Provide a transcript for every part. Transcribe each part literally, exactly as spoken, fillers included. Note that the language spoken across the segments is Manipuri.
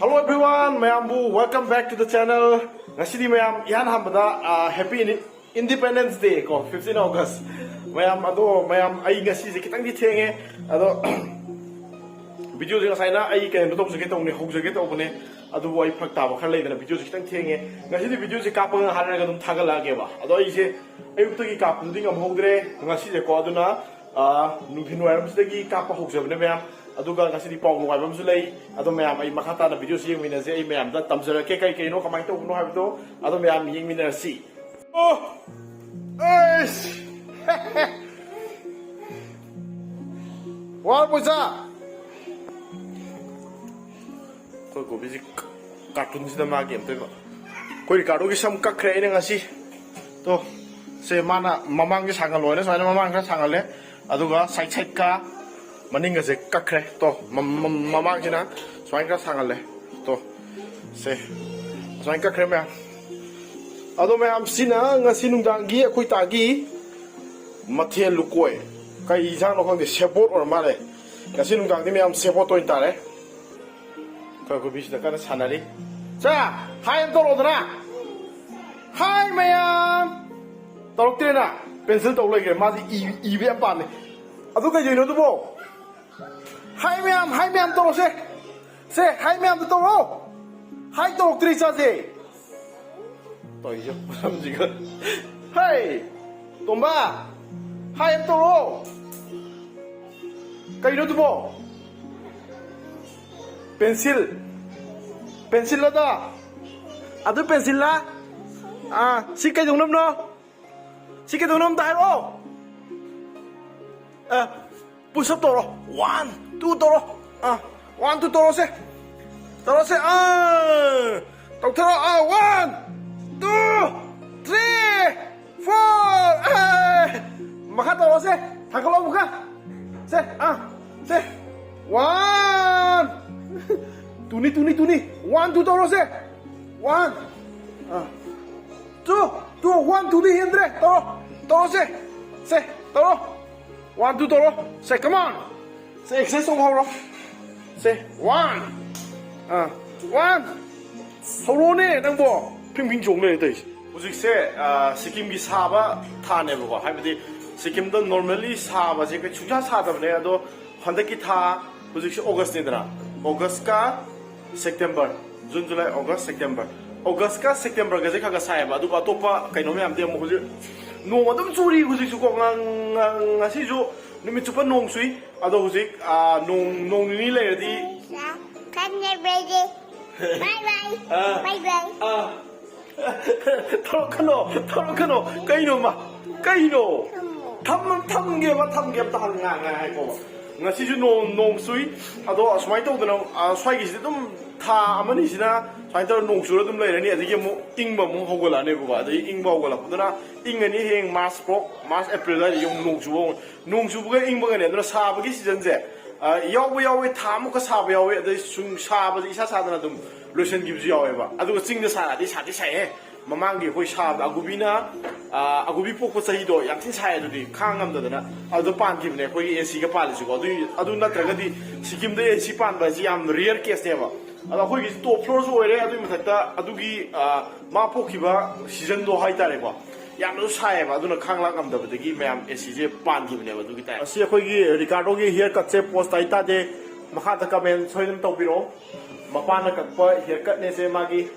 Hello everyone, ꯃꯌꯥꯝꯕꯨ welcome back to the channel. ꯉꯁꯤꯗꯤ ꯃꯌꯥꯝ ꯏꯍꯥꯟ ꯍꯥꯟꯕꯗ, ꯑ, Happy Indi-, Independence Day ꯀꯣ, fifteen August꯫ ꯃꯌꯥꯝ ꯑꯗꯣ, ꯃꯌꯥꯝ ꯑꯩ ꯉꯁꯤꯁꯦ ꯈꯤꯇꯪꯗꯤ ꯊꯦꯡꯉꯦ꯫ ꯑꯗꯣ video ꯁꯦ ꯉꯁꯥꯏꯅ ꯑꯩ ꯀꯩꯅꯣ ꯇꯧꯖꯒꯦ ꯇꯧꯕꯅꯦ, ꯍꯧꯖꯒꯦ ꯇꯧꯕꯅꯦ꯫ ꯑꯗꯨꯕꯨ ꯑꯩ ꯐꯔꯛ ꯇꯥꯕ ꯈꯔ ꯂꯩꯗꯅ video ꯁꯦ ꯈꯤꯇꯪ ꯊꯦꯡꯉꯦ꯫ ꯉꯁꯤꯗꯤ video ꯁꯦ ꯀꯥꯞꯄꯒ ꯉꯥꯏꯍꯥꯛ ꯂꯩꯔꯒ ꯑꯗꯨꯝ ꯊꯥꯒꯠꯂꯛꯑꯒꯦꯕ꯫ ꯑꯗꯣ ꯑꯩꯁꯦ ꯑꯌꯨꯛꯇꯒꯤ ꯀꯥꯞꯄꯗꯨꯗꯤ ꯉꯝꯍꯧꯗ꯭ꯔꯦ ꯉꯁꯤꯁꯦꯀꯣ꯫ ꯑꯗꯨꯅ ꯑꯥ, ꯅꯨꯡꯊꯤꯜ ꯋꯥꯏꯔꯝꯁꯤꯗꯒꯤ ꯀꯥꯞꯄ ꯍꯧꯖꯕꯅꯦ ꯃꯌꯥꯝ꯫ ꯑꯗꯨꯒ ꯉꯁꯤꯗꯤ ꯄꯥꯎ ꯅꯨꯡꯉꯥꯏꯕ ꯑꯃꯁꯨ ꯂꯩ꯫ ꯑꯗꯣ ꯃꯌꯥꯝ, ꯑꯩ ꯃꯈꯥ ꯇꯥꯅ video ꯁꯤ ꯌꯦꯡꯃꯤꯟꯅꯁꯦ꯫ ꯑꯩ ꯃꯌꯥꯝꯗ ꯇꯝꯖꯔꯛꯀꯦ ꯀꯩ ꯀꯩꯅꯣ, ꯀꯃꯥꯏꯅ ꯇꯧꯕꯅꯣ ꯍꯥꯏꯕꯗꯣ꯫ ꯑꯗꯣ ꯃꯌꯥꯝ ꯌꯦꯡꯃꯤꯟꯅꯔꯁꯤ꯫ ꯑꯣ! ꯑꯩꯁ! ꯋꯥꯔꯕꯣ ꯏꯆꯥ? ꯑꯩꯈꯣꯏ ꯀꯣꯕꯤꯁꯤ ꯀꯥꯔꯇꯨꯟꯁꯤꯗ ꯃꯥꯒꯤ ꯑꯝꯇꯣꯏꯕ꯫ ꯑꯩꯈꯣꯏ ꯔꯤꯀꯥꯔꯗꯣꯒꯤ ꯁꯝ ꯀꯛꯈ꯭ꯔꯦ ꯑꯩꯅ ꯉꯁꯤ꯫ ꯇꯣ, ꯁꯦ ꯃꯥꯅ ꯃꯃꯥꯡꯁꯦ ꯁꯥꯡꯍꯜꯂꯣ ꯍꯥꯏꯅ ꯁꯨꯃꯥꯏꯅ ꯃꯃꯥꯡ ꯈꯔ ꯁꯥꯡꯍꯜꯂꯦ꯫ ꯑꯗꯨꯒ side side ꯀ ꯃꯅꯤꯡꯒꯁꯦ ꯀꯛꯈ꯭ꯔꯦ꯫ ꯇꯣ, ꯃ-, ꯃ-, ꯃꯃꯥꯡꯁꯤꯅ ꯁꯨꯃꯥꯏꯅ ꯈꯔ ꯁꯥꯡꯍꯜꯂꯦ꯫ ꯇꯣ, ꯁꯦ ꯁꯨꯃꯥꯏꯅ ꯀꯛꯈ꯭ꯔꯦ ꯃꯌꯥꯝ꯫ ꯑꯗꯣ ꯃꯌꯥꯝ, ꯁꯤꯅ ꯉꯁꯤ ꯅꯨꯡꯗꯥꯡꯒꯤ ꯑꯩꯈꯣꯏ ꯇꯥꯒꯤ ꯃꯊꯦꯜ ꯂꯨꯀꯣꯏ꯫ ꯀꯩ ꯏꯟꯁꯥꯡꯅꯣ ꯈꯪꯗꯦ, ꯁꯦꯕꯣꯠ ꯑꯣꯏꯔ ꯃꯥꯜꯂꯦ꯫ ꯉꯁꯤ ꯅꯨꯡꯗꯥꯡꯗꯤ ꯃꯌꯥꯝ ꯁꯦꯕꯣꯠ ꯑꯣꯏꯅ ꯇꯥꯔꯦ꯫ ꯑꯩꯈꯣꯏ ꯀꯣꯕꯤꯁꯤꯗ ꯀꯟꯅ ꯁꯥꯟꯅꯔꯤ꯫ ꯁꯦ, hi ꯑꯃ ꯇꯧꯔꯛꯑꯣꯗꯅ꯫ Hi ꯃꯌꯥꯝ꯫ ꯇꯧꯔꯛꯇ꯭ꯔꯦꯅ꯫ Pencil ꯇꯧ ꯂꯩꯈ꯭ꯔꯦ꯫ ꯃꯥꯗꯤ ꯏ-, ꯏꯕ ꯌꯥꯝ ꯄꯥꯝꯃꯦ꯫ ꯑꯗꯨ ꯀꯩꯗꯧꯅꯣ ꯑꯗꯨꯕꯣ? Hi ꯃꯌꯥꯝ, hi ꯃꯌꯥꯝ ꯇꯧꯔꯣꯁꯦ꯫ ꯁꯦ, hi ꯃꯌꯥꯝꯗ ꯇꯧꯔꯣ꯫ Hi ꯇꯧꯔꯛꯇ꯭ꯔꯦ ꯏꯆꯥꯁꯦ꯫ ꯇꯧꯔꯤꯁꯦ ꯃꯔꯝꯁꯤꯒ꯫ Hi, ꯇꯣꯝꯕ꯫ Hi ꯑꯃ ꯇꯧꯔꯣ꯫ ꯀꯩꯅꯣ ꯑꯗꯨꯕꯣ? Pencil꯫ Pencil ꯂꯣ ꯑꯗꯣ? ꯑꯗꯨ pencil ꯂꯥ? ꯑꯥ, ꯁꯤ ꯀꯩꯗꯧꯅꯕꯅꯣ? ꯁꯤ ꯀꯩꯗꯧꯅꯕ ꯑꯝꯇ ꯍꯥꯏꯔꯛꯑꯣ꯫ ꯑ, push up ꯇꯧꯔꯣ꯫ One, two ꯇꯧꯔꯣ꯫ ꯑ, one, two ꯇꯧꯔꯣꯁꯦ꯫ ꯇꯧꯔꯣꯁꯦ꯫ ꯑ, ꯇꯧꯊꯔꯣ꯫ ꯑ, one, two, three, four꯫ ꯑ, ꯃꯈꯥ ꯇꯧꯔꯣꯁꯦ꯫ ꯊꯥꯡꯒꯠꯂꯣ ꯑꯃꯨꯛꯀ꯫ ꯁꯦ, ꯑ, ꯁꯦ꯫ One꯫ Twoꯅꯤ, twoꯅꯤ, twoꯅꯤ꯫ One, two ꯇꯧꯔꯣꯁꯦ꯫ One꯫ ꯑ꯫ Two, two, one, twoꯗꯤ ꯍꯦꯟꯗ꯭ꯔꯦ꯫ ꯇꯧꯔꯣ, ꯇꯧꯔꯣ ꯁꯦ꯫ ꯁꯦ, ꯇꯧꯔꯣ꯫ One, two ꯇꯧꯔꯣ꯫ ꯁꯦ, come on꯫ ꯁꯦ, exercise ꯇꯧꯕ ꯍꯧꯔꯣ꯫ ꯁꯦ, one꯫ ꯑꯥ, ꯋꯥꯟ! ꯍꯧꯔꯣꯅꯦ ꯅꯪꯕꯣ! ꯐꯤꯡ ꯐꯤꯡ ꯆꯣꯡ ꯂꯩꯔꯦ ꯇꯧꯔꯤꯁꯦ꯫ ꯍꯧꯖꯤꯛꯁꯦ, ꯑ, ꯁꯤꯀꯤꯝꯒꯤ ꯁꯥꯕ ꯊꯥꯅꯦꯕꯀꯣ, ꯍꯥꯏꯕꯗꯤ ꯁꯤꯀꯤꯝꯗ normally ꯁꯥꯕꯁꯦ ꯀꯩ-, ꯁꯨꯡꯁꯥ ꯁꯥꯗꯕꯅꯦ꯫ ꯑꯗꯣ ꯍꯟꯗꯛꯀꯤ ꯊꯥ, ꯍꯧꯖꯤꯛꯁꯦ ꯑꯣꯒꯁꯅꯤꯗꯅ, ꯑꯣꯒꯁꯀ September, June, July, August, September, ꯑꯣꯒꯁꯀ ꯁꯦꯞꯇꯦꯝꯕꯔꯒꯁꯦ ꯈꯔ ꯈꯔ ꯁꯥꯏꯌꯦꯕ꯫ ꯑꯗꯨꯒ ꯑꯇꯣꯞꯄ ꯀꯩꯅꯣ ꯃꯌꯥꯝꯗꯤ ꯑꯃꯨꯛ ꯍꯧꯖꯤꯛ ꯅꯣꯡ ꯑꯗꯨꯝ ꯆꯨꯔꯤ ꯍꯧꯖꯤꯛꯁꯨꯀꯣ꯫ ꯉ-, ꯉ-, ꯉꯁꯤꯁꯨ ꯅꯨꯃꯤꯠ ꯆꯨꯞꯄ ꯅꯣꯡ ꯆꯨꯏ꯫ ꯑꯗꯣ ꯍꯧꯖꯤꯛ, ꯑ, ꯅꯣꯡ, ꯅꯣꯡ ꯅꯤꯅꯤ ꯂꯩꯔꯗꯤ ꯕꯥꯏ ꯕꯥꯏ꯫ ꯑꯥ꯫ ꯕꯥꯏ ꯕꯥꯏ꯫ ꯑꯥ꯫ ꯇꯧꯔꯛꯀꯅꯣ, ꯇꯧꯔꯛꯀꯅꯣ꯫ ꯀꯩꯅꯣ ꯃꯥ? ꯀꯩꯅꯣ? ꯊꯝ-, ꯊꯝꯒꯦꯕ, ꯊꯝꯒꯦ ꯑꯝꯇ ꯍꯪ-, ꯉꯥ-, ꯉꯥ-, ꯉꯥꯏꯈꯣꯕ꯫ ꯉꯁꯤꯁꯨ ꯅꯣꯡ, ꯅꯣꯡ ꯆꯨꯏ꯫ ꯑꯗꯣ ꯑꯁꯨꯃꯥꯏꯅ ꯇꯧꯗꯅ, ꯑ, ꯁ꯭ꯋꯥꯏꯒꯤꯁꯤꯗꯤ ꯑꯗꯨꯝ ꯊꯥ ꯑꯃꯅꯤꯁꯤꯅ ꯁꯨꯃꯥꯏꯅ ꯇꯧꯔ ꯅꯣꯡ ꯆꯨꯔ ꯑꯗꯨꯝ ꯂꯩꯔꯅꯤ꯫ ꯑꯗꯒꯤ ꯑꯃꯨꯛ ꯏꯪꯕ ꯑꯃꯨꯛ ꯍꯧꯒꯠꯂꯛꯑꯅꯦꯕꯀꯣ꯫ ꯑꯗꯒꯤ ꯏꯪꯕ ꯍꯧꯒꯠꯂꯛꯄꯗꯨꯅ ꯏꯪꯉꯅꯤ꯫ ꯍꯌꯦꯡ ꯃꯥꯔꯁ ꯐꯥꯎ, ꯃꯥꯔꯁ, ꯑꯦꯄ꯭ꯔꯤꯜ ꯑꯗꯨꯋꯥꯏꯗ ꯑꯃꯨꯛ ꯅꯣꯡ ꯆꯨꯕ ꯍꯧꯔꯅꯤ꯫ ꯅꯣꯡ ꯆꯨꯕꯒ ꯏꯪꯕꯒꯅꯦ꯫ ꯑꯗꯨꯅ ꯁꯥꯕꯒꯤ ꯁꯤꯖꯟꯁꯦ, ꯑ, ꯌꯥꯎꯕ ꯌꯥꯎꯋꯦ, ꯊꯥ ꯑꯃꯨꯛꯀ ꯁꯥꯕ ꯌꯥꯎꯋꯦ, ꯑꯗꯩ ꯁꯨꯝ ꯁꯥꯕꯁꯦ ꯏꯁꯥ ꯁꯥꯗꯅ ꯑꯗꯨꯝ ꯂꯣꯏꯁꯤꯟꯈꯤꯕꯁꯨ ꯌꯥꯎꯋꯦꯕ꯫ ꯑꯗꯨꯒ ꯆꯤꯡꯗ ꯁꯥꯔꯗꯤ ꯁꯥꯗꯤ ꯁꯥꯏꯍꯦ꯫ ꯃꯃꯥꯡꯒꯤ ꯑꯩꯈꯣꯏ ꯁꯥꯕꯗ ꯑꯒꯨꯕꯤꯅ, ꯑ, ꯑꯒꯨꯕꯤ ꯄꯣꯛꯄ ꯆꯍꯤꯗꯣ ꯌꯥꯝ ꯊꯤꯅ ꯁꯥꯏ, ꯑꯗꯨꯗꯤ ꯈꯥꯡ ꯉꯝꯗꯗꯅ ꯑꯗꯨꯗ ꯄꯥꯟꯈꯤꯕꯅꯦ ꯑꯩꯈꯣꯏꯒꯤ ꯑꯦ ꯁꯤꯒ ꯄꯥꯜꯂꯤꯁꯤꯀꯣ꯫ ꯑꯗꯨ, ꯑꯗꯨ ꯅꯠꯇ꯭ꯔꯒꯗꯤ ꯁꯤꯀꯤꯝꯗ ꯑꯦ ꯁꯤ ꯄꯥꯟꯕ ꯍꯥꯏꯁꯤ ꯌꯥꯝ rare caseꯅꯦꯕ꯫ ꯑꯗꯣ ꯑꯩꯈꯣꯏꯒꯤꯁꯤ top floorꯁꯨ ꯑꯣꯏꯔꯦ, ꯑꯗꯨꯒꯤ ꯃꯊꯛꯇ ꯑꯗꯨꯒꯤ, ꯑ, ꯃꯥ ꯄꯣꯛꯈꯤꯕ seasonꯗꯣ ꯍꯥꯏꯇꯥꯔꯦꯀꯣ, ꯌꯥꯝꯅꯁꯨ ꯁꯥꯏꯌꯦꯕ꯫ ꯑꯗꯨꯅ ꯈꯥꯡ ꯂꯥꯛ ꯉꯝꯗꯕꯗꯒꯤ ꯃꯌꯥꯝ ꯑꯦ ꯁꯤꯁꯦ ꯄꯥꯟꯈꯤꯕꯅꯦꯕ꯫ ꯑꯗꯨꯒꯤ ꯇꯥꯏꯞ ꯑꯁꯤ ꯑꯩꯈꯣꯏꯒꯤ ꯔꯤꯀꯥꯔꯗꯣꯒꯤ hair cutꯁꯦ post ꯇꯥꯏ ꯇꯥꯗꯦ, ꯃꯈꯥꯗ comment ꯁꯣꯏꯗꯅ ꯇꯧꯕꯤꯔꯛꯑꯣ꯫ ꯃꯄꯥꯅ ꯀꯛꯄ hair cutꯅꯦꯁꯦ ꯃꯥꯒꯤ꯫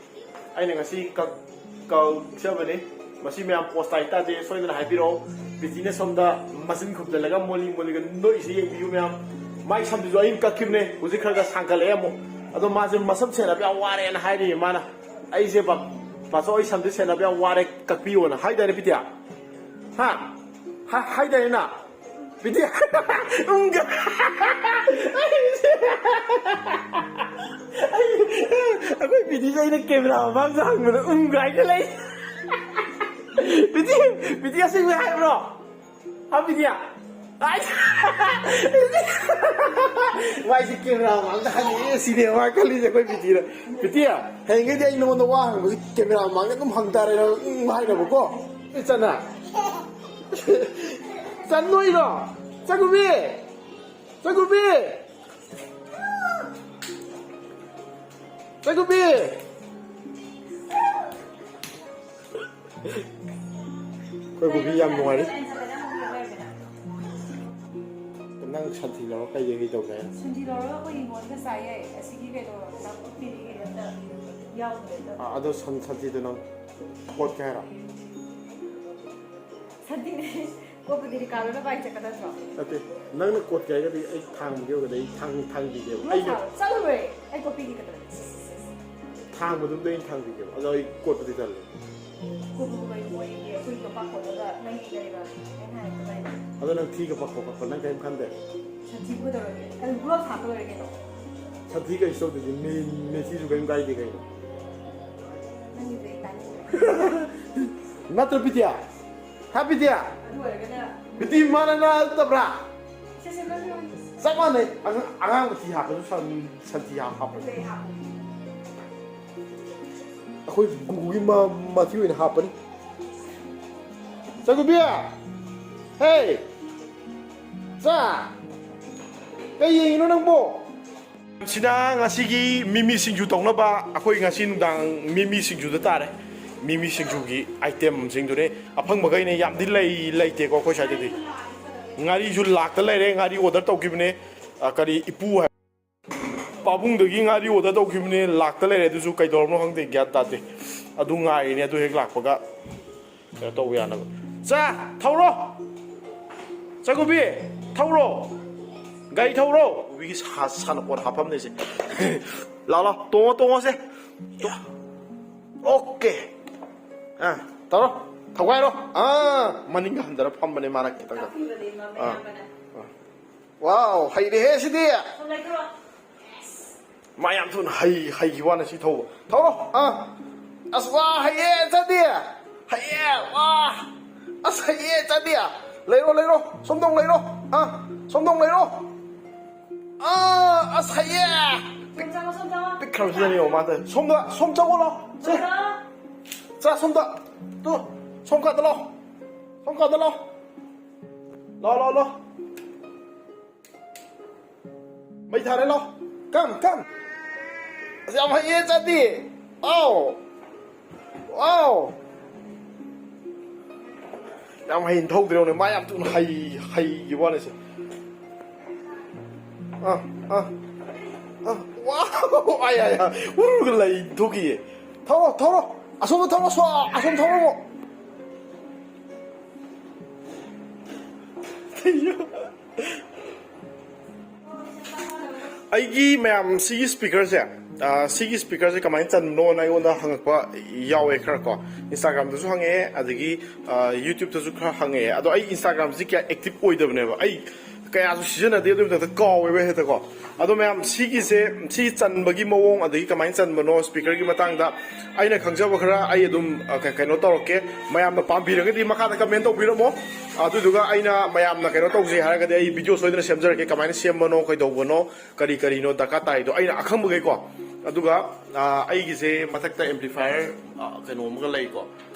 ꯑꯩꯅ ꯉꯁꯤ ꯀꯛ-, ꯀꯛꯆꯕꯅꯤ꯫ ꯃꯁꯤ ꯃꯌꯥꯝ post ꯇꯥꯏ ꯇꯥꯗꯦ ꯁꯣꯏꯗꯅ ꯍꯥꯏꯕꯤꯔꯛꯑꯣ꯫ ꯕꯤꯖꯤꯅ ꯁꯣꯝꯗ ꯃꯆꯤꯟ ꯈꯨꯝꯖꯤꯜꯂꯒ ꯃꯣꯂꯤ ꯃꯣꯂꯤꯒ ꯅꯣꯛꯏꯁꯦ ꯌꯦꯡꯕꯤꯌꯨ ꯃꯌꯥꯝ꯫ ꯃꯥꯏ ꯁꯝꯗꯨꯁꯨ ꯑꯩꯅ ꯀꯛꯈꯤꯕꯅꯦ, ꯍꯧꯖꯤꯛ ꯈꯔ ꯈꯔ ꯁꯥꯡꯒꯠꯂꯛꯑꯦ ꯑꯃꯨꯛ꯫ ꯑꯗꯣ ꯃꯥꯁꯦ ꯃꯁꯝ ꯁꯦꯟꯅꯕ ꯌꯥꯝ ꯋꯥꯔꯦꯅ ꯍꯥꯏꯔꯤꯌꯦ ꯃꯥꯅ꯫ ꯑꯩꯁꯦ ꯕꯥ-, ꯕꯥꯆꯧ, ꯑꯩ ꯁꯝꯁꯦ ꯁꯦꯟꯅꯕ ꯌꯥꯝ ꯋꯥꯔꯦ, ꯀꯛꯄꯤꯌꯣꯅ ꯍꯥꯏꯗꯥꯏꯅꯦ ꯄꯤꯇꯤꯌꯥ? ꯍꯥ? ꯍꯥ-, ꯍꯥꯏꯗꯥꯏꯅꯦ ꯅ? ꯄꯤꯇꯤꯌꯥ? ꯎꯝꯒ-, ꯑꯩꯈꯣꯏ ꯄꯤꯇꯤꯁꯦ ꯑꯩꯅ camera ꯃꯃꯥꯡꯗ ꯍꯪꯕꯗ ꯎꯝꯒ ꯍꯥꯏꯅ ꯂꯩ꯫ ꯄꯤꯇꯤ, ꯄꯤꯇꯤ ꯑꯁꯦꯡꯕ ꯍꯥꯏꯕ꯭ꯔꯣ? ꯍꯥ, ꯕꯤꯗ꯭ꯌꯥ? ꯑꯥꯏ! ꯃꯥꯏꯁꯦ camera ꯃꯃꯥꯡꯗ ꯍꯪꯉꯛꯑꯦ ꯁꯤꯅꯦ ꯃꯥ ꯈꯜꯂꯤꯁꯦ ꯑꯩꯈꯣꯏ ꯕꯤꯗꯤꯗ꯫ ꯕꯤꯗ꯭ꯌꯥ, ꯍꯌꯦꯡꯈꯩꯗꯤ ꯑꯩ ꯅꯉꯣꯟꯗ ꯋꯥ ꯍꯪꯕꯁꯦ camera ꯃꯃꯥꯡꯗ ꯑꯗꯨꯝ ꯍꯪ ꯇꯥꯔꯦ ꯅꯪ, ꯎꯝ ꯍꯥꯏꯅꯕꯀꯣ꯫ ꯑꯦ, ꯆꯅꯥ꯫ ꯆꯟ ꯅꯣꯏꯔꯣ? ꯆꯒꯨꯕꯤ! ꯆꯒꯨꯕꯤ! ꯆꯥꯏꯀꯨꯞꯄꯤ! ꯑꯩꯈꯣꯏ ꯕꯣꯕꯤ ꯌꯥꯝ ꯅꯨꯡꯉꯥꯏꯔꯤ꯫ ꯅꯪ ꯁꯟꯊꯤ ꯂꯧꯔ ꯀꯩꯗꯩ ꯀꯩ ꯇꯧꯒꯦ? ꯁꯟꯊꯤ ꯂꯧꯔꯒ ꯑꯩꯈꯣꯏ ꯍꯤꯡꯒꯣꯜꯗ ꯆꯥꯏꯌꯦ꯫ ꯑꯁꯤꯒꯤ ꯀꯩꯅꯣ ꯅꯥꯀꯨꯞꯄꯤꯗꯤ ꯀꯩꯅꯣ ꯑꯝꯇ ꯌꯥꯎꯗ꯭ꯔꯦ꯫ ꯑꯥ, ꯑꯗꯣ ꯁꯟ, ꯁꯟꯊꯤꯗꯣ ꯅꯪ ꯀꯣꯠꯀꯦ ꯍꯥꯏꯔꯣ? ꯁꯟꯊꯤꯗꯤ ꯀꯣꯠꯄꯗꯤ ꯔꯤꯀꯥꯔꯗꯣꯅ ꯄꯥꯏ ꯆꯠꯀꯗꯕ꯭ꯔꯣ? ꯅꯠꯇꯦ, ꯅꯪꯅ ꯀꯣꯠꯀꯦ ꯍꯥꯏꯔꯒꯗꯤ ꯑꯩ ꯊꯥꯡꯕꯤꯒꯦ ꯑꯣꯏꯔꯒꯗꯤ ꯑꯩ ꯊꯥꯡ, ꯊꯥꯡꯕꯤꯒꯦꯕ꯫ ꯉꯥ ꯑꯩꯅ ꯊꯥꯕ ꯆꯠꯂꯨꯔꯦ, ꯑꯩ ꯀꯣꯠꯄꯤꯒꯦ ꯀꯩꯗꯧꯔꯒꯦ? ꯊꯥꯡꯕꯗꯨꯕꯨꯗꯤ ꯑꯩꯅ ꯊꯥꯡꯕꯤꯒꯦꯕ, ꯑꯗꯣ ꯑꯩ ꯀꯣꯠꯄꯗꯤ ꯇꯜꯂꯦ꯫ ꯀꯣꯠꯄꯕꯨ ꯀꯩ ꯑꯣꯏꯔꯤꯒꯦ? ꯑꯩꯈꯣꯏꯒꯤ ꯀꯣꯄꯥꯛ ꯀꯣꯠꯂꯒ ꯅꯪꯒꯤ ꯀꯔꯤꯕ? ꯑꯩꯅ ꯍꯥꯏꯕꯗꯣ ꯀꯩꯅꯣ? ꯑꯗꯣ ꯅꯪ ꯊꯤꯒ ꯄꯥꯛꯄ ꯈꯣꯠꯄ ꯅꯪ ꯀꯔꯤꯝ ꯈꯟꯗꯦ? ꯁꯟꯊꯤꯕꯨ ꯀꯩꯗꯧꯔꯒꯦ? ꯑꯗꯨ ꯒ꯭ꯂꯣꯚꯁ ꯍꯥꯞꯄ ꯂꯣꯏꯔꯦ ꯀꯩꯅꯣ? ꯁꯟꯊꯤ ꯀꯩꯁꯨ ꯇꯧꯗꯦ, ꯃꯦ-, ꯃꯦꯊꯤꯁꯨ ꯀꯔꯤꯝ ꯀꯥꯏꯗꯦ ꯀꯩꯅꯣ꯫ ꯅꯪꯒꯤꯗꯨꯗꯤ ꯑꯩ ꯇꯥꯅꯤꯡꯗ꯭ꯔꯦ꯫ ꯅꯠꯇ꯭ꯔ ꯕꯤꯗ꯭ꯌꯥ? ꯍꯥ ꯕꯤꯗ꯭ꯌꯥ? ꯑꯗꯨ ꯑꯣꯏꯔꯒꯅ ꯕꯤꯗꯤ ꯃꯥꯅ ꯅꯠꯇꯕ꯭ꯔꯥ? ꯁꯦ, ꯁꯦ, ꯅꯪ ꯂꯣꯏ꯫ ꯆꯞ ꯃꯥꯟꯅꯩ꯫ ꯑꯉꯥꯡ, ꯑꯉꯥꯡ ꯃꯊꯤ ꯍꯥꯞꯄꯁꯨ ꯁꯟ-, ꯁꯟꯊꯤ ꯍꯥꯞ-, ꯍꯥꯞꯄꯅꯤ꯫ ꯑꯗꯨꯗꯤ ꯑꯩ ꯍꯥꯞꯄꯣ꯫ ꯑꯩꯈꯣꯏ ꯒꯨꯒꯨꯒꯤ ꯃ-, ꯃꯊꯤ ꯑꯣꯏꯅ ꯍꯥꯞꯄꯅꯤ꯫ ꯆꯥꯏꯀꯨꯞꯄꯤ! ꯍꯦ! ꯆꯥ! ꯀꯩ ꯌꯦꯡꯉꯤꯅꯣ ꯅꯪꯕꯣ? ꯁꯤꯅ ꯉꯁꯤꯒꯤ ꯃꯤꯃꯤ ꯁꯤꯡꯖꯨ ꯇꯧꯅꯕ ꯑꯩꯈꯣꯏ ꯉꯁꯤ ꯅꯨꯡꯗꯥꯡ ꯃꯤꯃꯤ ꯁꯤꯡꯖꯨꯗ ꯇꯥꯔꯦ꯫ ꯃꯤꯃꯤ ꯁꯤꯡꯖꯨꯒꯤ ꯑꯥꯏꯇꯦꯝꯁꯤꯡꯗꯨꯅꯦ꯫ ꯑꯐꯪꯕꯈꯩꯅꯦ, ꯌꯥꯝꯗꯤ ꯂꯩ-, ꯂꯩꯇꯦꯀꯣ ꯑꯩꯈꯣꯏ ꯁ꯭ꯋꯥꯏꯗꯗꯤ꯫ ꯉꯥꯔꯤꯁꯨ ꯂꯥꯛꯇ ꯂꯩꯔꯦ, ꯉꯥꯔꯤ ꯑꯣꯔꯗꯔ ꯇꯧꯈꯤꯕꯅꯦ꯫ ꯑ, ꯀꯔꯤ, ꯏꯄꯨ ꯍꯥꯏ-, ꯄꯥꯕꯨꯡꯗꯒꯤ ꯉꯥꯔꯤ ꯑꯣꯔꯗꯔ ꯇꯧꯈꯤꯕꯅꯦ, ꯂꯥꯛꯇ ꯂꯩꯔꯦ꯫ ꯑꯗꯨꯁꯨ ꯀꯩꯗꯧꯔꯕꯅꯣ ꯈꯪꯗꯦ, ꯒ꯭ꯌꯥꯟ ꯇꯥꯗꯦ꯫ ꯑꯗꯨ ꯉꯥꯏꯔꯤꯅꯦ, ꯑꯗꯨ ꯍꯦꯛ ꯂꯥꯛꯄꯒ ꯀꯩꯅꯣ ꯇꯧꯕ ꯌꯥꯅꯕ꯫ ꯆꯥ! ꯊꯧꯔꯣ! ꯆꯥꯏꯀꯨꯞꯄꯤ! ꯊꯧꯔꯣ! ꯒꯥꯔꯤ ꯊꯧꯔꯣ! ꯎꯕꯤꯒꯤ ꯁꯥ-, ꯁꯥꯟꯅꯄꯣꯠ ꯍꯥꯞꯐꯝꯅꯦ ꯁꯦ꯫ ꯂꯥꯎ, ꯂꯥꯎ, ꯇꯣꯡꯉꯣ, ꯇꯣꯡꯉꯣ ꯁꯦ꯫ ꯑꯣꯀꯦ꯫ ꯑꯥ, ꯇꯧꯔꯣ꯫ ꯊꯧꯒꯥꯏꯔꯣ꯫ ꯑꯥ, ꯃꯅꯤꯡꯗ ꯍꯟꯊꯔ ꯐꯝꯕꯅꯦ ꯃꯥꯅ ꯈꯤꯇꯪ꯫ ꯑꯥ꯫ ꯑꯥ꯫ ꯋꯥꯎ, ꯍꯩꯔꯦꯍꯦ ꯁꯤꯗꯤ꯫ ꯃꯥ ꯌꯥꯝ ꯊꯨꯅ ꯍꯩ-, ꯍꯩꯈꯤ ꯋꯥꯅꯦ ꯁꯤ ꯊꯧꯕ꯫ ꯊꯧꯔꯣ, ꯑꯥ꯫ ꯑꯁ, ꯋꯥ, ꯍꯩꯌꯦ, ꯆꯠꯂꯤ꯫ ꯍꯩꯌꯦ, ꯋꯥ꯫ ꯑꯁ, ꯍꯩꯌꯦ, ꯆꯠꯂꯤ꯫ ꯂꯩꯔꯣ, ꯂꯩꯔꯣ꯫ ꯁꯣꯝꯗ ꯑꯃꯨꯛ ꯂꯩꯔꯣ꯫ ꯑꯥ, ꯁꯣꯝꯗ ꯑꯃꯨꯛ ꯂꯩꯔꯣ꯫ ꯑꯥ, ꯑꯁ, ꯍꯩꯌꯦ꯫ ꯁꯣꯝ ꯆꯪꯉꯣ, ꯁꯣꯝ ꯆꯪꯉꯣ꯫ ꯄꯤꯛꯈ꯭ꯔꯕꯁꯤꯗꯅꯦ ꯌꯦꯡꯉꯣ ꯃꯥ ꯇꯧꯔꯤꯁꯦ꯫ ꯁꯣꯝꯗ, ꯁꯣꯝ ꯆꯪꯉꯣ ꯂꯥꯎ꯫ ꯁꯦ꯫ ꯁꯣꯝ ꯆꯪꯉꯣ꯫ ꯆꯥ, ꯁꯣꯝꯗ꯫ ꯇꯨ, ꯁꯣꯝ ꯀꯥꯗ ꯂꯥꯎ꯫ ꯁꯣꯝ ꯀꯥꯗ ꯂꯥꯎ꯫ ꯂꯥꯎ, ꯂꯥꯎ, ꯂꯥꯎ꯫ ꯃꯩ ꯊꯥꯔꯦ, ꯂꯥꯎ꯫ Come, come. ꯑꯁ, ꯌꯥꯝ ꯍꯩꯌꯦ, ꯆꯥꯟꯗꯤ꯫ ꯑꯥꯎ꯫ ꯑꯥꯎ꯫ ꯌꯥꯝ ꯍꯩꯅ ꯊꯧꯗ꯭ꯔꯦ, ꯌꯦꯡꯉꯨꯅꯦ꯫ ꯃꯥ ꯌꯥꯝ ꯊꯨꯅ ꯍꯩ-, ꯍꯩꯈꯤꯕ ꯋꯥꯅꯤꯁꯦ꯫ ꯑꯥ, ꯑꯥ, ꯑꯥ, ꯋꯥꯎ! ꯑꯥꯏ, ꯑꯥꯏ, ꯑꯥꯏ꯫ ꯎꯔꯨꯔꯒ ꯂꯩ ꯊꯣꯛꯈꯤꯌꯦ꯫ ꯊꯧꯔꯣ, ꯊꯧꯔꯣ꯫ ꯑꯁꯣꯝꯗ ꯊꯧꯔꯣ, ꯁꯣ-, ꯑꯁꯣꯝ ꯊꯧꯔꯣ꯫ ꯑꯩꯒꯤ ꯃꯌꯥꯝ ꯁꯤꯒꯤ ꯁ꯭ꯄꯤꯀꯔꯁꯦ, ꯑ, ꯁꯤꯒꯤ ꯁ꯭ꯄꯤꯀꯔꯁꯦ ꯀꯃꯥꯏꯅ ꯆꯟꯕꯅꯣꯅ ꯑꯩꯉꯣꯟꯗ ꯍꯪꯉꯛꯄ ꯌꯥꯎꯋꯦ ꯈꯔ ꯀꯣ꯫ Instagram-ꯗꯁꯨ ꯍꯪꯉꯛꯑꯦ, ꯑꯗꯒꯤ, ꯑ, YouTube-ꯇꯁꯨ ꯈꯔ ꯍꯪꯉꯛꯑꯦ꯫ ꯑꯗꯣ ꯑꯩ Instagram-ꯁꯤ ꯀꯌꯥ active ꯑꯣꯏꯗꯕꯅꯦꯕ꯫ ꯑꯩ ꯀꯌꯥꯁꯨ ꯁꯤꯖꯤꯟꯅꯗꯦ, ꯑꯗꯨꯒꯤ ꯃꯊꯛꯇ ꯀꯥꯎꯋꯦꯕ ꯍꯦꯛꯇ ꯀꯣ꯫ ꯑꯗꯣ ꯃꯌꯥꯝ ꯁꯤꯒꯤꯁꯦ, ꯁꯤ ꯆꯟꯕꯒꯤ ꯃꯑꯣꯡ, ꯑꯗꯒꯤ ꯀꯃꯥꯏꯅ ꯆꯟꯕꯅꯣ, ꯁ꯭ꯄꯤꯀꯔꯒꯤ ꯃꯇꯥꯡꯗ ꯑꯩꯅ ꯈꯪꯖꯕ ꯈꯔ ꯑꯩ ꯑꯗꯨꯝ, ꯑ, ꯀ-, ꯀꯩꯅꯣ ꯇꯧꯔꯛꯀꯦ꯫ ꯃꯌꯥꯝꯅ ꯄꯥꯝꯕꯤꯔꯒꯗꯤ ꯃꯈꯥꯗ comment ꯇꯧꯕꯤꯔꯝꯃꯣ꯫ ꯑꯗꯨꯗꯨꯒ ꯑꯩꯅ ꯃꯌꯥꯝꯅ ꯀꯩꯅꯣ ꯇꯧꯁꯦ ꯍꯥꯏꯔꯒꯗꯤ ꯑꯩ video ꯁꯣꯏꯗꯅ ꯁꯦꯝꯖꯔꯛꯀꯦ, ꯀꯃꯥꯏꯅ ꯁꯦꯝꯕꯅꯣ, ꯀꯩꯗꯧꯕꯅꯣ, ꯀꯔꯤ ꯀꯔꯤꯅꯣ ꯗꯔꯀꯥꯔ ꯇꯥꯏꯗꯣ ꯑꯩꯅ ꯑꯈꯪꯕꯈꯩꯀꯣ꯫ ꯑꯗꯨꯒ, ꯑ, ꯑꯩꯒꯤꯁꯦ ꯃꯊꯛꯇ amplifier, ꯑ, ꯀꯩꯅꯣ ꯑꯃꯒ ꯂꯩꯀꯣ꯫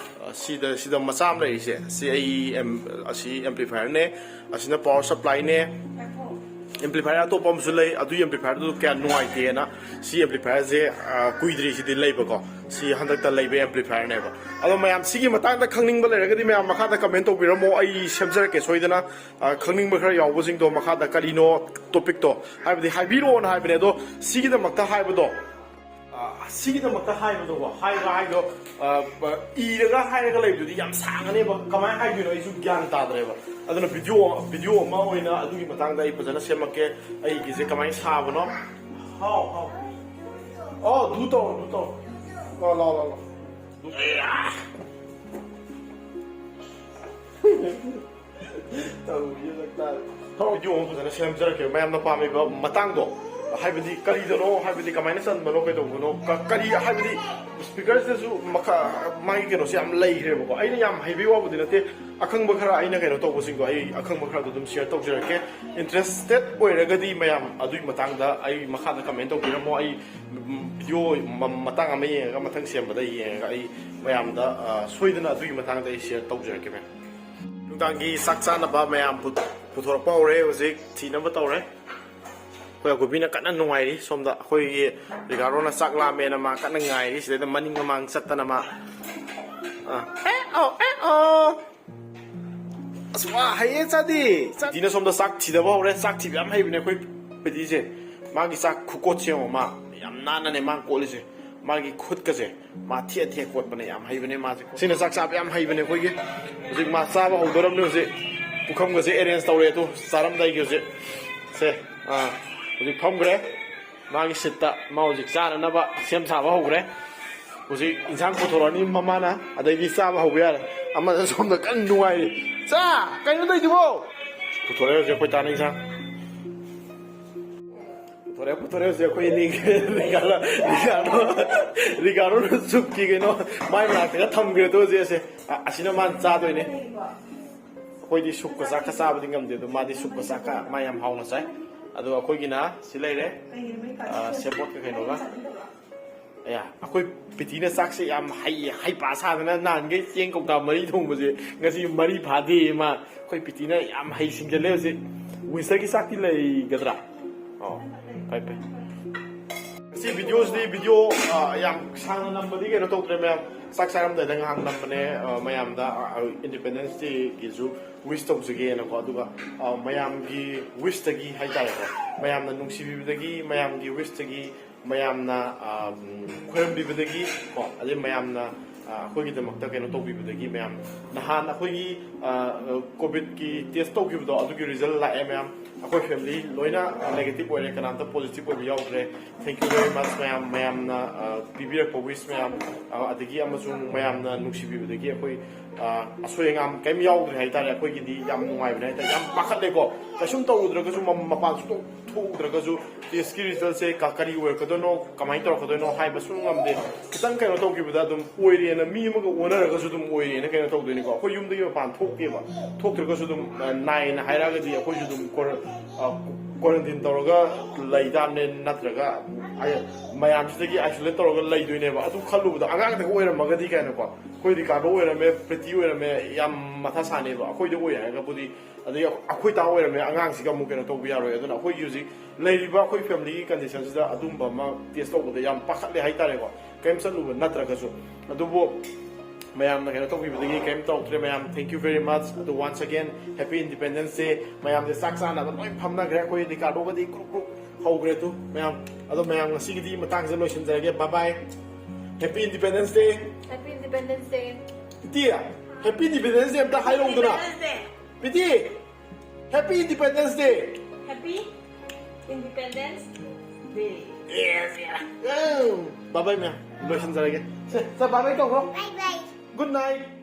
ꯑ, ꯁꯤꯗ, ꯁꯤꯗ ꯃꯆꯥ ꯑꯃ ꯂꯩꯔꯤꯁꯦ, ꯁꯤ ꯑꯩ ꯑꯦꯝ-, ꯑꯁꯤ amplifier-ꯅꯦ, ꯑꯁꯤꯅ power supply-ꯅꯦ꯫ Amplifier ꯑꯇꯣꯞꯄ ꯑꯃꯁꯨ ꯂꯩ, ꯑꯗꯨꯒꯤ amplifier-ꯗꯨ ꯀꯌꯥ ꯅꯨꯡꯉꯥꯏꯇꯦꯅ ꯁꯤ amplifier-ꯁꯦ, ꯑ, ꯀꯨꯏꯗ꯭ꯔꯤ ꯁꯤꯗꯤ ꯂꯩꯕꯀꯣ꯫ ꯁꯤ ꯍꯟꯗꯛꯇ ꯂꯩꯕ amplifier-ꯅꯦꯕ꯫ ꯑꯗꯣ ꯃꯌꯥꯝ ꯁꯤꯒꯤ ꯃꯇꯥꯡꯗ ꯈꯪꯅꯤꯡꯕ ꯂꯩꯔꯒꯗꯤ ꯃꯌꯥꯝ ꯃꯈꯥꯗ comment ꯇꯧꯕꯤꯔꯝꯃꯣ, ꯑꯩ ꯁꯦꯝꯖꯔꯛꯀꯦ ꯁꯣꯏꯗꯅ꯫ ꯑ, ꯈꯪꯅꯤꯡꯕ ꯈꯔ ꯌꯥꯎꯕꯁꯤꯡꯗꯣ ꯃꯈꯥꯗ ꯀꯔꯤꯅꯣ topic-ꯇꯣ, ꯍꯥꯏꯕꯗꯤ ꯍꯥꯏꯕꯤꯔꯛꯑꯣꯅ ꯍꯥꯏꯕꯅꯦ꯫ ꯑꯗꯣ ꯁꯤꯒꯤꯗꯃꯛꯇ ꯍꯥꯏꯕꯗꯣ, ꯑ, ꯁꯤꯒꯤꯗꯃꯛꯇ ꯍꯥꯏꯕꯗꯣꯀꯣ, ꯍꯥꯏꯕ ꯍꯥꯏꯗꯣ, ꯑ, ꯕ-, ꯏꯔꯒ ꯍꯥꯏꯔꯒ ꯂꯩꯕꯗꯨꯗꯤ ꯌꯥꯝ ꯁꯥꯡꯉꯅꯦꯕ, ꯀꯃꯥꯏꯅ ꯍꯥꯏꯗꯣꯏꯅꯣ ꯑꯩꯁꯨ ꯒ꯭ꯌꯥꯟ ꯇꯥꯗ꯭ꯔꯦꯕ꯫ ꯑꯗꯨꯅ video, video ꯑꯃ ꯑꯣꯏꯅ ꯑꯗꯨꯒꯤ ꯃꯇꯥꯡꯗ ꯑꯩ ꯐꯖꯅ ꯁꯦꯝꯃꯛꯀꯦ꯫ ꯑꯩꯒꯤꯁꯦ ꯀꯃꯥꯏꯅ ꯁꯥꯕꯅꯣ? ꯍꯥꯎ, ꯍꯥꯎ꯫ ꯑꯣ, ꯑꯗꯨ ꯇꯧꯔꯣ, ꯑꯗꯨ ꯇꯧꯔꯣ꯫ ꯂꯥꯎ, ꯂꯥꯎ, ꯂꯥꯎ, ꯂꯥꯎ꯫ ꯑꯗꯨ-, ꯑꯌꯥ! ꯇꯧꯔꯤꯌꯦ ꯍꯟꯗꯛ ꯇꯥꯔꯦ꯫ ꯊꯧꯔ video ꯑꯃ ꯐꯖꯅ ꯁꯦꯝꯖꯔꯛꯀꯦ꯫ ꯃꯌꯥꯝꯅ ꯄꯥꯝꯃꯤꯕ ꯃꯇꯥꯡꯗꯣ, ꯍꯥꯏꯕꯗꯤ ꯀꯔꯤꯗꯅꯣ, ꯍꯥꯏꯕꯗꯤ ꯀꯃꯥꯏꯅ ꯆꯟꯕꯅꯣ, ꯀꯩꯗꯧꯕꯅꯣ, ꯀ-, ꯀꯔꯤ, ꯍꯥꯏꯕꯗꯤ speaker-ꯁꯤꯗꯁꯨ ꯃꯈꯥ-, ꯃꯥꯒꯤ ꯀꯩꯅꯣꯁꯦ ꯌꯥꯝ ꯂꯩꯈ꯭ꯔꯦꯕꯀꯣ꯫ ꯑꯩꯅ ꯌꯥꯝ ꯍꯩꯕꯩ ꯋꯥꯕꯨꯗꯤ ꯅꯠꯇꯦ, ꯑꯈꯪꯕ ꯈꯔ, ꯑꯩꯅ ꯀꯩꯅꯣ ꯇꯧꯕꯁꯤꯡꯗꯣ ꯑꯩ ꯑꯈꯪꯕ ꯈꯔꯗꯣ ꯑꯗꯨꯝ share ꯇꯧꯖꯔꯛꯀꯦ꯫ Interested ꯑꯣꯏꯔꯒꯗꯤ ꯃꯌꯥꯝ ꯑꯗꯨꯒꯤ ꯃꯇꯥꯡꯗ ꯑꯩ ꯃꯈꯥꯗ comment ꯇꯧꯕꯤꯔꯝꯃꯣ꯫ ꯑꯩ, ꯎꯝ, video ꯃ-, ꯃꯇꯥꯡ ꯑꯃ ꯌꯦꯡꯉꯒ, ꯃꯊꯪ ꯁꯦꯝꯕꯗ ꯌꯦꯡꯉꯒ ꯑꯩ ꯃꯌꯥꯝꯗ, ꯑ, ꯁꯣꯏꯗꯅ ꯑꯗꯨꯒꯤ ꯃꯇꯥꯡꯗ ꯑꯩ share ꯇꯧꯖꯔꯛꯀꯦ, ꯃꯌꯥꯝ꯫ ꯅꯨꯡꯗꯥꯡꯒꯤ ꯆꯥꯛ ꯆꯥꯅꯕ ꯃꯌꯥꯝ ꯄꯨ-, ꯄꯨꯊꯣꯔꯛꯄ ꯍꯧꯔꯦ꯫ ꯍꯧꯖꯤꯛ ꯊꯤꯅꯕ ꯇꯧꯔꯦ꯫ ꯑꯩꯈꯣꯏ ꯑꯀꯨꯕꯤꯅ ꯀꯟꯅ ꯅꯨꯡꯉꯥꯏꯔꯤ꯫ ꯁꯣꯝꯗ ꯑꯩꯈꯣꯏꯒꯤ ꯔꯤꯒꯥꯔꯣꯅ ꯆꯥꯛ ꯂꯥꯝꯃꯦꯅ ꯃꯥ ꯀꯟꯅ ꯉꯥꯏꯔꯤ꯫ ꯁꯤꯗꯩꯗ ꯃꯅꯤꯡ ꯃꯃꯥꯡ ꯆꯠꯇꯅ ꯃꯥ, ꯑꯥ, ꯑꯦ, ꯑꯣ, ꯑꯦ, ꯑꯣ꯫ ꯑꯁ, ꯋꯥ, ꯍꯩꯌꯦ, ꯆꯥꯗꯤ꯫ ꯆꯥ-, ꯄꯤꯇꯤꯅ ꯁꯣꯝꯗ ꯆꯥꯛ ꯊꯤꯗꯕ ꯍꯧꯔꯦ꯫ ꯆꯥꯛ ꯊꯤꯕ ꯌꯥꯝ ꯍꯩꯕꯅꯦ ꯑꯩꯈꯣꯏ ꯄꯤꯇꯤꯁꯦ꯫ ꯃꯥꯒꯤ ꯆꯥꯛ ꯈꯨꯀꯣꯠꯁꯦ ꯌꯦꯡꯉꯣ, ꯃꯥ ꯌꯥꯝ ꯅꯥꯟꯅꯅꯦ ꯃꯥꯅ ꯀꯣꯠꯂꯤꯁꯦ꯫ ꯃꯥꯒꯤ ꯈꯨꯠꯀꯁꯦ ꯃꯥ ꯊꯦꯛ ꯊꯦꯛ ꯀꯣꯠꯄꯅꯦ, ꯌꯥꯝ ꯍꯩꯕꯅꯦ ꯃꯥꯁꯦ꯫ ꯁꯤꯅ ꯆꯥꯛ ꯆꯥꯕ ꯌꯥꯝ ꯍꯩꯕꯅꯦ ꯑꯩꯈꯣꯏꯒꯤ꯫ ꯍꯧꯖꯤꯛ ꯃꯥ ꯆꯥꯕ ꯍꯧꯗꯣꯔꯝꯅꯦ꯫ ꯍꯧꯖꯤꯛ ꯄꯨꯈꯝꯒꯁꯦ ꯑꯦꯔꯦꯟꯖ ꯇꯧꯔꯦ꯫ ꯑꯗꯨ ꯆꯥꯔꯝꯗꯥꯏꯒꯤ ꯍꯧꯖꯤꯛ ꯁꯦ, ꯑꯥ, ꯍꯧꯖꯤꯛ ꯐꯝꯈ꯭ꯔꯦ ꯃꯥꯒꯤ ꯁꯤꯠꯇ꯫ ꯃꯥ ꯍꯧꯖꯤꯛ ꯆꯥꯅꯅꯕ ꯁꯦꯝ ꯁꯥꯕ ꯍꯧꯈ꯭ꯔꯦ꯫ ꯍꯧꯖꯤꯛ ꯏꯟꯁꯥꯡ ꯄꯨꯊꯣꯔꯛꯑꯅꯤ ꯃꯃꯥꯅ, ꯑꯗꯩꯗꯤ ꯆꯥꯕ ꯍꯧꯕ ꯌꯥꯔꯦ꯫ ꯑꯃꯅ ꯁꯣꯝꯗ ꯀꯟꯅ ꯅꯨꯡꯉꯥꯏꯔꯤ꯫ "ꯆꯥ, ꯀꯩꯅꯣ ꯇꯧꯔꯤꯗꯨꯕꯣ?" ꯄꯨꯊꯣꯔꯛꯑꯦ ꯍꯧꯖꯤꯛ ꯑꯩꯈꯣꯏ ꯇꯥꯅ ꯏꯟꯁꯥꯡ꯫ ꯄꯨꯊꯣꯔꯛꯑꯦ, ꯄꯨꯊꯣꯔꯛꯑꯦ ꯍꯧꯖꯤꯛ ꯑꯩꯈꯣꯏ ꯔꯤꯒꯥꯔꯣ, ꯔꯤꯒꯥꯔꯣ, ꯔꯤꯒꯥꯔꯣꯅ ꯁꯨꯞꯀꯤ ꯀꯩꯅꯣ ꯃꯥꯏ ꯃꯅꯥꯛꯇꯒ ꯊꯝꯈ꯭ꯔꯦ꯫ ꯇꯣ ꯍꯧꯖꯤꯛ ꯑꯁꯦ, ꯑ-, ꯑꯁꯤꯅ ꯃꯥꯅ ꯆꯥꯗꯣꯏꯅꯦ꯫ ꯑꯩꯈꯣꯏꯗꯤ ꯁꯨꯞꯀ ꯆꯥꯛꯀ ꯆꯥꯕꯗꯤ ꯉꯝꯗꯦ, ꯑꯗꯣ ꯃꯥꯗꯤ ꯁꯨꯞꯀ ꯆꯥꯛꯀ ꯃꯥ ꯌꯥꯝ ꯍꯥꯎꯅ ꯆꯥꯏ꯫ ꯑꯗꯣ ꯑꯩꯈꯣꯏꯒꯤꯅ ꯁꯤ ꯂꯩꯔꯦ, ꯑ, ꯁꯦꯕꯣꯠꯀ ꯀꯩꯅꯣꯒ꯫ ꯑꯌꯥ, ꯑꯩꯈꯣꯏ ꯄꯤꯇꯤꯅ ꯆꯥꯛꯁꯦ ꯌꯥꯝ ꯍꯩ, ꯍꯩꯄꯥ ꯁꯥꯗꯅ ꯅꯍꯥꯟꯈꯩ ꯆꯦꯡ ꯀꯧꯇꯥ ꯃꯔꯤ ꯊꯣꯡꯕꯁꯦ ꯉꯁꯤ ꯃꯔꯤ ꯐꯥꯗꯦ ꯃꯥ꯫ ꯑꯩꯈꯣꯏ ꯄꯤꯇꯤꯅ ꯌꯥꯝ ꯍꯩ ꯁꯤꯡꯖꯜꯂꯦ ꯍꯧꯖꯤꯛ꯫ ꯋꯤꯟꯁꯇꯔꯒꯤ ꯆꯥꯛꯇꯤ ꯂꯩꯒꯗ꯭ꯔꯥ? ꯑꯣ, ꯐꯩ, ꯐꯩ꯫ ꯁꯤ ꯚꯤꯗꯤꯑꯣꯁꯤꯗꯤ ꯚꯤꯗꯤꯑꯣ, ꯑ, ꯌꯥꯝ ꯁꯥꯡꯅ ꯅꯝꯕꯗꯤ ꯀꯩꯅꯣ ꯇꯧꯗ꯭ꯔꯦ ꯃꯌꯥꯝ꯫ ꯆꯥꯛ ꯆꯥꯔꯝꯗꯥꯏꯗ ꯉꯥꯏꯍꯥꯛ ꯅꯝꯕꯅꯦ, ꯑ, ꯃꯌꯥꯝꯗ, ꯑ, ꯑ, Independence Day ꯒꯤꯁꯨ wish ꯇꯧꯖꯒꯦꯅꯀꯣ꯫ ꯑꯗꯨꯒ, ꯑ, ꯃꯌꯥꯝꯒꯤ wish ꯇꯒꯤ ꯍꯥꯏꯇꯥꯔꯦꯀꯣ, ꯃꯌꯥꯝꯅ ꯅꯨꯡꯁꯤꯕꯤꯕꯗꯒꯤ, ꯃꯌꯥꯝꯒꯤ wish ꯇꯒꯤ, ꯃꯌꯥꯝꯅ, ꯑ, ꯎꯝ, ꯈꯣꯏꯔꯝꯕꯤꯕꯗꯒꯤ ꯀꯣ, ꯑꯗꯩ ꯃꯌꯥꯝꯅ, ꯑ, ꯑꯩꯈꯣꯏꯒꯤꯗꯃꯛꯇ ꯀꯩꯅꯣ ꯇꯧꯕꯤꯕꯗꯒꯤ ꯃꯌꯥꯝ, ꯅꯍꯥꯟ ꯑꯩꯈꯣꯏꯒꯤ, ꯑ, ꯀꯣꯚꯤꯗꯀꯤ test ꯇꯧꯈꯤꯕꯗꯣ, ꯑꯗꯨꯒꯤ result ꯂꯥꯛꯑꯦ ꯃꯌꯥꯝ꯫ ꯑꯩꯈꯣꯏ family ꯂꯣꯏꯅ negative ꯑꯣꯏꯔꯦ, ꯀꯅꯥꯝꯇ positive ꯑꯣꯏꯕ ꯌꯥꯎꯗ꯭ꯔꯦ꯫ Thank you very much ꯃꯌꯥꯝ, ꯃꯌꯥꯝꯅ, ꯑ, ꯄꯤꯕꯤꯔꯛꯄ wish ꯃꯌꯥꯝ, ꯑ, ꯑꯗꯒꯤ ꯑꯃꯁꯨꯡ ꯃꯌꯥꯝꯅ ꯅꯨꯡꯁꯤꯕꯤꯕꯗꯒꯤ ꯑꯩꯈꯣꯏ, ꯑ, ꯑꯁꯣꯏ ꯑꯉꯥꯝ ꯀꯔꯤꯝ ꯌꯥꯎꯗ꯭ꯔꯦ ꯍꯥꯏꯇꯥꯔꯦ꯫ ꯑꯩꯈꯣꯏꯒꯤꯗꯤ ꯌꯥꯝ ꯅꯨꯡꯉꯥꯏꯕꯅꯦ ꯍꯥꯏꯇꯥꯔꯦ꯫ ꯌꯥꯝ ꯄꯥꯈꯠꯂꯦꯀꯣ, ꯀꯩꯁꯨꯝ ꯇꯧꯗ꯭ꯔꯒꯁꯨ, ꯃ-, ꯃꯄꯥꯟ ꯁꯨꯡꯊꯣꯛ ꯊꯣꯛꯎꯗ꯭ꯔꯒꯁꯨ test ꯀꯤ result ꯁꯦ ꯀ-, ꯀꯔꯤ ꯑꯣꯏꯔꯛꯀꯗꯣꯏꯅꯣ, ꯀꯃꯥꯏꯅ ꯇꯧꯔꯛꯀꯗꯣꯏꯅꯣ ꯍꯥꯏꯕ ꯁꯨꯡ ꯉꯝꯗꯦ꯫ ꯈꯤꯇꯪ ꯀꯩꯅꯣ ꯇꯧꯈꯤꯕꯗ ꯑꯗꯨꯝ ꯑꯣꯏꯔꯦꯅ, ꯃꯤ ꯑꯃꯒ ꯑꯣꯟꯅꯔꯒꯁꯨ ꯑꯗꯨꯝ ꯑꯣꯏꯔꯦꯅ ꯀꯩꯅꯣ ꯇꯧꯗꯣꯏꯅꯤꯀꯣ꯫ ꯑꯩꯈꯣꯏ ꯌꯨꯝꯗꯒꯤ ꯃꯄꯥꯟ ꯊꯣꯛꯇꯦꯕ, ꯊꯣꯛꯇ꯭ꯔꯒꯁꯨ ꯑꯗꯨꯝ, ꯑ, ꯅꯥꯏꯌꯦꯅ ꯍꯥꯏꯔꯛꯑꯒꯗꯤ ꯑꯩꯈꯣꯏꯁꯨ ꯑꯗꯨꯝ ꯀꯣꯔ-, ꯑ, ꯀ꯭ꯋꯥꯔꯦꯟꯇꯤꯟ ꯇꯧꯔꯒ ꯂꯩ ꯇꯥꯕꯅꯦ, ꯅꯠꯇ꯭ꯔꯒ ꯑꯩ ꯃꯌꯥꯝꯁꯤꯗꯒꯤ ꯑꯥꯏꯁꯣꯂꯦꯠ ꯇꯧꯔꯒ ꯂꯩꯗꯣꯏꯅꯦꯕ꯫ ꯑꯗꯨ ꯈꯜꯂꯨꯕꯗ ꯑꯉꯥꯡꯗꯒ ꯑꯣꯏꯔꯝꯃꯒꯗꯤ ꯀꯥꯏꯅꯀꯣ, ꯑꯩꯈꯣꯏ ꯔꯤꯀꯥꯔꯗꯣ ꯑꯣꯏꯔꯝꯃꯦ, ꯄ꯭ꯔꯤꯇꯤ ꯑꯣꯏꯔꯝꯃꯦ, ꯌꯥꯝ ꯃꯊꯥ ꯁꯥꯅꯦꯕ꯫ ꯑꯩꯈꯣꯏꯗ ꯑꯣꯏ ꯍꯥꯏꯔꯒꯕꯨꯗꯤ, ꯑꯗꯒꯤ ꯑꯩꯈꯣꯏ ꯗꯥ ꯑꯣꯏꯔꯝꯃꯦ, ꯑꯉꯥꯡꯁꯤꯒ ꯑꯃꯨꯛ ꯀꯩꯅꯣ ꯇꯧꯕ ꯌꯥꯔꯣꯏ꯫ ꯑꯗꯨꯅ ꯑꯩꯈꯣꯏꯒꯤ ꯍꯧꯖꯤꯛ ꯂꯩꯔꯤꯕ ꯑꯩꯈꯣꯏ ꯐꯦꯃꯤꯂꯤꯒꯤ ꯀꯟꯗꯤꯁꯟꯁꯤꯗ ꯑꯗꯨꯝꯕ ꯑꯃ ꯇꯦꯁ ꯇꯧꯕꯗ ꯌꯥꯝ ꯄꯥꯈꯠꯂꯦ ꯍꯥꯏꯇꯥꯔꯦꯀꯣ, ꯀꯔꯤꯝ ꯆꯠꯂꯨꯕ ꯅꯠꯇ꯭ꯔꯒꯁꯨ꯫ ꯑꯗꯨꯕꯨ ꯃꯌꯥꯝꯅ ꯀꯩꯅꯣ ꯇꯧꯕꯤꯕꯗꯒꯤ ꯀꯔꯤꯝ ꯇꯧꯗ꯭ꯔꯦ꯫ ꯃꯌꯥꯝ, thank you very much꯫ ꯑꯗꯨ once again, happy Independence Day꯫ ꯃꯌꯥꯝꯁꯦ ꯆꯥꯛ ꯆꯥꯅꯕ ꯂꯣꯏ ꯐꯝꯅꯈ꯭ꯔꯦ꯫ ꯑꯩꯈꯣꯏ ꯔꯤꯀꯥꯔꯗꯣꯒꯗꯤ ꯒ꯭ꯔꯨꯞ ꯒ꯭ꯔꯨꯞ ꯍꯧꯈ꯭ꯔꯦ꯫ ꯑꯗꯨ ꯃꯌꯥꯝ, ꯑꯗꯣ ꯃꯌꯥꯝ ꯉꯁꯤꯒꯤꯗꯤ ꯃꯇꯥꯡꯁꯤꯗ ꯂꯣꯏꯁꯤꯟꯖꯔꯒꯦ꯫ Bye bye, happy Independence Day꯫ Happy Independence Day. ꯏꯇꯤ, happy Independence Day ꯑꯝꯇ ꯍꯥꯏꯔꯛꯎꯗꯅ꯫ Independence Day. Preeti, happy Independence Day꯫ Happy Independence Day. Bye bye ꯃꯌꯥꯝ, ꯂꯣꯏꯁꯤꯟꯖꯔꯒꯦ꯫ ꯁꯦ, ꯁꯦ, bye bye ꯇꯧꯈ꯭ꯔꯣ꯫ Bye bye. Good night꯫